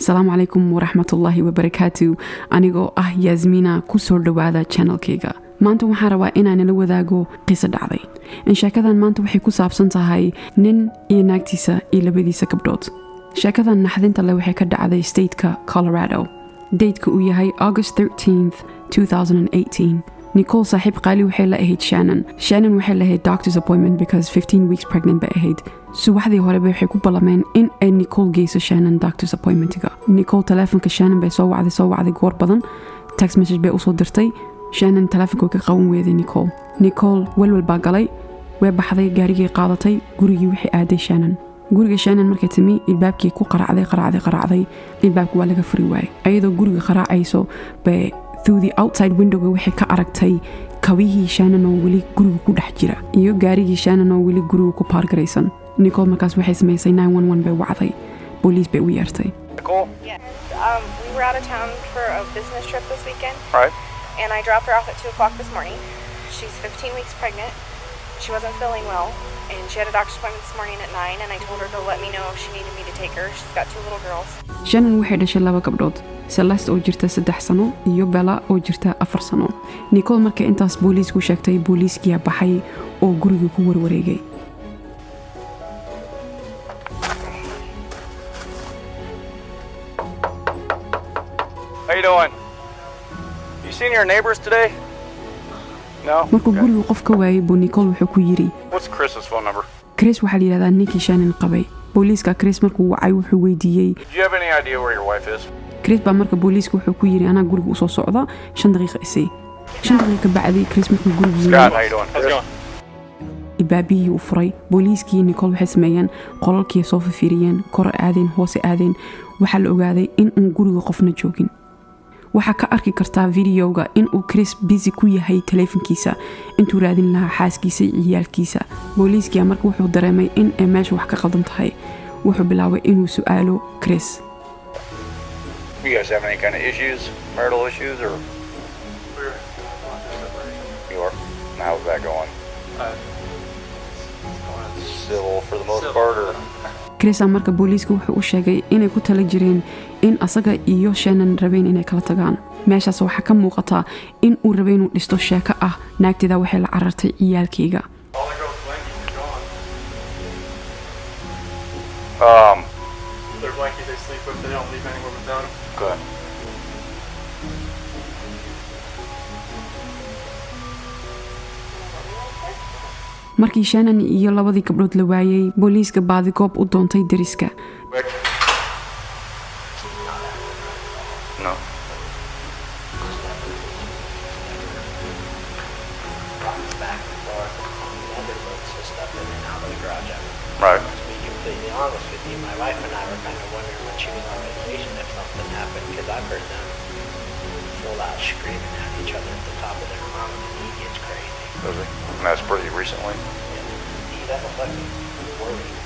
Asalaamu calaykum waraxmatullaahi wabarakaatu. Anigoo ah Yaasmiina, kusoo dhowaada channelkayga. Maanta waxaan rabaa inaan ila wadaago qiso dhacday. Sheekadan maanta waxay ku saabsan tahay nin iyo naagtiisa iyo labadiisa gabdhood. Sheekadan naxdinta leh waxay ka dhacday stateka Colorado, dateka uu yahay August 13th, 2018. Nicole saaxiib qaali waxay la ahayd Shannon. Shannon waxay lahayd doctor's appointment because 15 weeks pregnant bay ahayd. Subaxdii horeba waxay ku ballameen in ay Nicole geyso Shannon doctor's appointmentiga. Nicole taleefonka Shannon bay soo wacday, soo wacday goor badan, text message bay usoo dirtay. Shannon taleefonka way ka qaban weeday Nicole. Nicole welwel baa galay, way baxday, gaarigii qaadatay, gurigii waxay aaday Shannon. Guriga Shannon markay timi, ilbaabkii ku qaracday, qaracday, qaracday, ilbaabka waa laga furi waayay. Ayadoo guriga qaraacayso bay through the outside windowga waxay ka aragtay kabihii Shannon oo weli guriga ku dhex jira iyo gaarigii Shannon oo weli guriga ku park garaysan. Nicole markaas waxay samaysay, 911 bay wacday, booliis bay u yeertay. Nicole? Yes. We were out of town for a business trip this weekend, Right. and I dropped her off at 2 o'clock this morning. She's 15 weeks pregnant. She wasn't feeling well, and she had a doctor's appointment this morning at 9, and I told her to let me know if she needed me to take her. She's got two little girls. Shannon waxay dhashay laba gabdhood, Celeste oo jirta 3 sano iyo Bella oo jirta 4 sano. Nicole markay intaas booliisku sheegtay, booliiskiyaa baxay oo guriga ku warwareegay. How you doing? You seen your neighbors today? No? Markuu Okay. gurigu qof ka waayay buu Nicole wuxuu ku yidhi, What's Chris's phone number? Chris waxaa la yidhahdaa ninkii Shannon qabay. Booliiska Chris markuu wacay, wuxuu weydiiyey, Do you have any idea where your wife is? Chris baa marka booliiska wuxuu ku yidhi, "Anaa guriga usoo socda, 5 daqiiqa isii." 5 daqiiqa bacdi Chris markuu guriga Scott, yimid, how you doing? How's it going? Ilbaabihii u furay. Booliiskii Nicole waxay sameeyeen, qolalkii soo fiiriyeen, kor aadeen, hoose aadeen. Waxaa la ogaaday in uun guriga qofna joogin. Waxaa ka arki kartaa videoga in uu Chris busy ku yahay taleefankiisa intuu raadin lahaa xaaskiisa iyo ciyaalkiisa. Booliiskia marka wuxuu dareemay in ay meesha wax ka qaldan tahay. Wuxuu bilaabay inuu su-aalo Chris. You guys having any kind of issues, marital issues, or We're going through separation. You are? And how's that going? It's going Civil for the most civil. part, or Chrisa marka booliiska wuxuu u sheegay inay ku tala jireen in asaga iyo Shannon rabeen inay kala tagaan. Meeshaas waxaa ka muuqata in uu rabay inuu dhisto sheeko ah, "Naagteeda waxay la carartay ciyaalkayga." All the girls' blankies are gone. Their blankies they sleep with, they don't leave anywhere without them. Good. Markii Shannon iyo labadii gabdhood la waayay, booliiska baadigoob u doontay deriska. Quick. No. Rocks back and forth. And loads of stuff in and out of the garage. To be completely honest with you, my wife and I were kind of wondering when she was on vacation if something happened, because I've heard them full out screaming at each other at the top of their lungs, and he gets crazy. Does he? And that's pretty recently. Yeah. He doesn't look worried.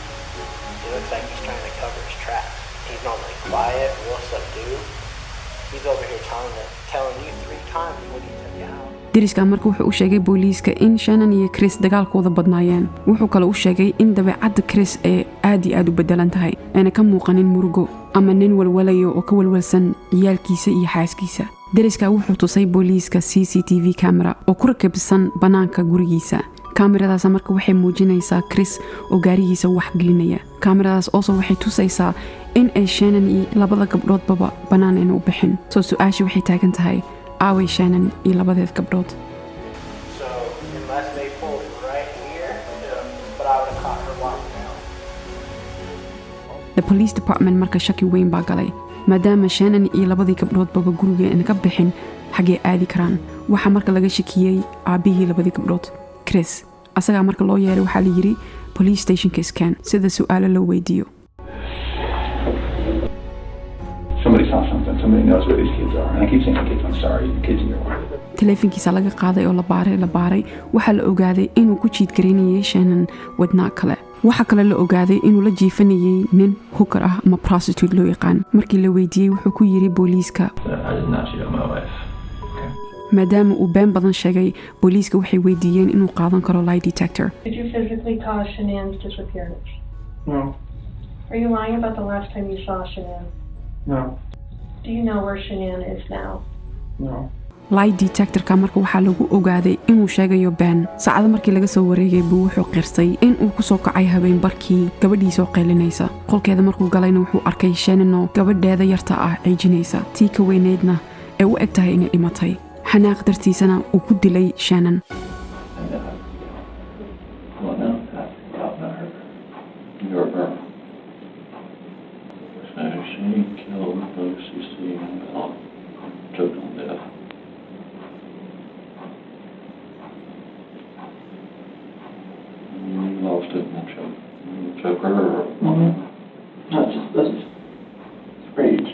He looks like he's trying to cover his tracks. He's normally quiet, real subdued. He's over here telling you three times what he took out. Deriska marka wuxuu u sheegay booliiska in Shannon iyo Chris dagaalkooda badnaayeen. Wuxuu kale u sheegay in dabeecadda Chris ee aad iyo aad u bedelan tahay, ayna ka muuqanin murugo ama nin walwalayo oo ka walwalsan ciyaalkiisa iyo xaaskiisa. Deriska wuxuu tusay booliiska CCTV camera oo ku rakibsan bannaanka gurigiisa. Kaamiradaas marka waxay muujinaysaa Chris oo gaarigiisa wax gelinaya. Kaamiradaas also waxay tusaysaa in ay Shannon iyo labada gabdhoodbaba bannaan ayna u bixin. Soo su-aasha waxay taagan tahay, aaway Shannon iyo labadeed gabdhood? So unless they pulled right here, but I would have caught her walking out. The police department marka shaki weyn baa galay, maadaama Shannon iyo labadii gabdhoodbaba guriga ayna ka bixin, xaggee aadi karaan? Waxaa marka laga shakiyey aabbihii labadii gabdhood, Chris. Asagaa marka loo yeeray. Waxaa la yidhi, "Police stationka iskaan sida su-aalo loo weydiiyo." Somebody saw something. Somebody knows where these kids are. And I keep saying kids, I'm sorry, kids and your wife. Taleefankiisa laga qaaday oo la baaray, la baaray. Waxaa la ogaaday inuu ku cheat garaynayay Shannon wadnaa kale. Waxaa kale la ogaaday inuu la jiifanayay nin hooker ah ama prostitute loo yaqaan. Markii la weydiiyey, wuxuu ku yiri booliiska, I did not cheat on my wife. Okay. Maadaama uu been badan sheegay, booliiska waxay weydiiyeen inuu qaadan karo lie detector. Did you physically cause Shanann's disappearance? No. Are you lying about the last time you saw Shanann? No. Do you know where Shanann is now? No. Lie detectorka marka waxaa lagu ogaaday inuu sheegayo been. Saacado markii laga soo wareegay buu wuxuu qirsay in uu kusoo kacay habeen barkii gabadhiisoo qaylinaysa. Qolkeeda markuu galayna wuxuu arkay Shannon oo gabadheeda yarta ah ceejinaysa, tii ka weyneydna ee u eg tahay inay dhimatay. Xanaaq dartiisana uu ku dilay Shannon. And, well, no, not her. Your girl. So she killed both CC and Bella. Choked them to death. You lost it and choked. You choke her or That's just rage.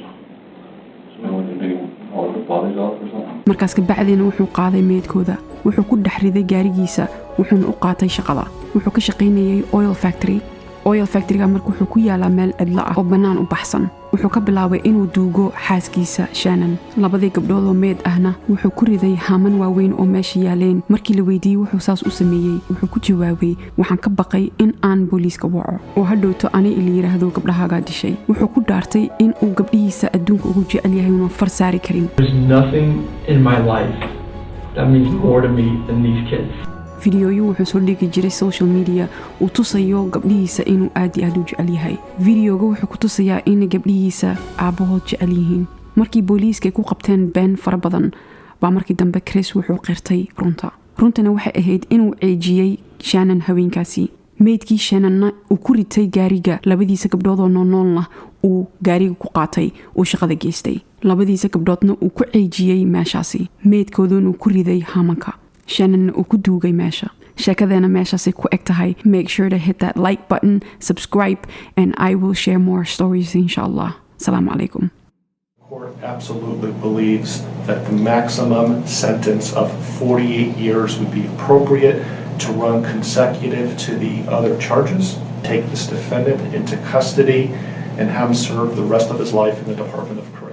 So when you do all the bodies off or something? Markaas ka bacdiina wuxuu qaaday meydkooda, wuxuu ku dhex riday gaarigiisa, wuxuuna u qaatay shaqada. Wuxuu ka shaqaynayay oil factory. Oil factoryga marka wuxuu ku yaalaa meel cidlo ah oo bannaan u baxsan. Wuxuu ka bilaabay inuu duugo xaaskiisa Shannon. Labadii gabdhood oo meed ahna wuxuu ku riday haaman waaweyn oo meesha yaaleen. Markii la weydiiyey wuxuu saas u sameeyey, wuxuu ku jawaabay, "Waxaan ka baqay in aan booliiska waco oo hadhowto ani ila yidhaahdo gabdhahaagaa dishay." Wuxuu ku dhaartay in uu gabdhihiisa adduunka ugu jecel yahay, unan far saari karin. There's nothing in my life that means more to me than these kids. Videoyo wuxuu soo dhigi jiray social media uu tusayo gabdhihiisa inuu aad iyo aad u jecel yahay. Videoga wuxuu ku tusayaa in gabdhihiisa aabbahood jecel yihiin. Markii booliiska ay ku qabteen been fara badan baa markii dambe Chris wuxuu qirtay runta. Runtana waxay ahayd inuu ceejiyey Shannon haweenkaasi, meydkii Shannonna uu ku ritay gaariga, labadiisa gabdhood oo noolnoolna uu gaariga ku qaatay, uu shaqada geystay, labadiisa gabdhoodna uu ku ceejiyey meeshaasi, meydkooduna uu ku riday hamanka, Shannonna uu ku duugay meesha. Sheekadeena meeshaasay ku eg tahay. Make sure to hit that like button, subscribe, and I will share more stories, insha Allah. Asalaamu calaykum. Court absolutely believes that the maximum sentence of 48 years would be appropriate to run consecutive to the other charges. Take this defendant into custody and have him serve the rest of his life in the Department of Corrections.